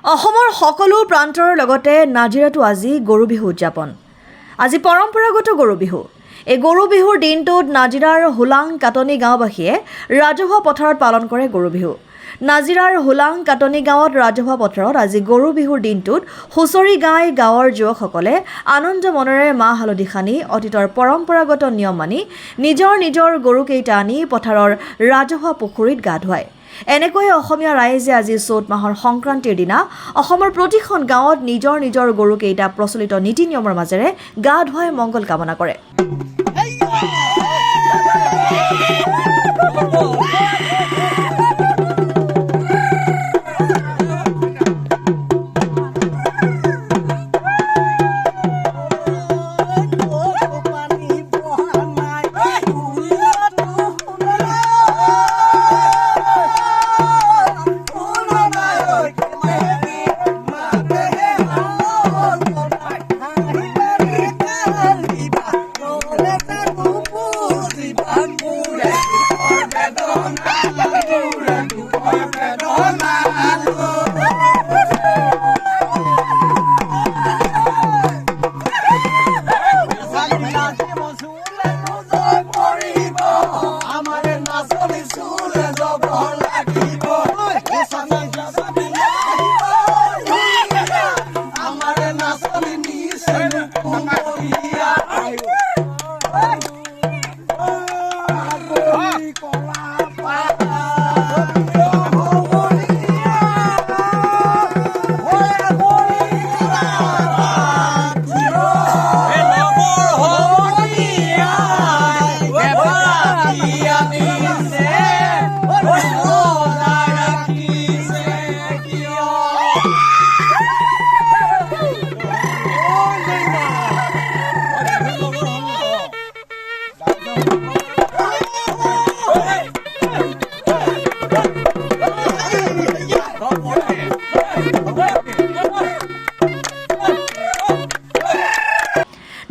অসমৰ সকলো প্ৰান্তৰ লগতে নাজিৰাতো আজি গৰু বিহু উদযাপন। আজি পৰম্পৰাগত গৰু বিহু। এই গৰু বিহুৰ দিনটোত নাজিৰাৰ হোলাং কাটনি গাঁওবাসীয়ে ৰাজহুৱা পথাৰত পালন কৰে গৰু বিহু। নাজিৰাৰ হোলাং কাটনি গাঁৱত ৰাজহুৱা পথাৰত আজি গৰু বিহুৰ দিনটোত হুঁচৰি গাই গাঁৱৰ যুৱকসকলে আনন্দ মনেৰে মাহ হালধি সানি অতীতৰ পৰম্পৰাগত নিয়ম মানি নিজৰ নিজৰ গৰুকেইটা আনি পথাৰৰ ৰাজহুৱা পুখুৰীত গা ধুৱায়। এনেকৈয়ে অসমীয়া ৰাইজে আজি চ'ত মাহৰ সংক্ৰান্তিৰ দিনা অসমৰ প্ৰতিখন গাঁৱত নিজৰ নিজৰ গৰুকেইটা প্ৰচলিত নীতি নিয়মৰ মাজেৰে গা ধুৱাই মংগল কামনা কৰে।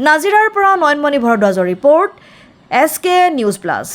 নাজিৰাৰ পৰা নয়নমণি ভৰদ্বাজৰ ৰিপৰ্ট, এছকে নিউজ প্লাছ।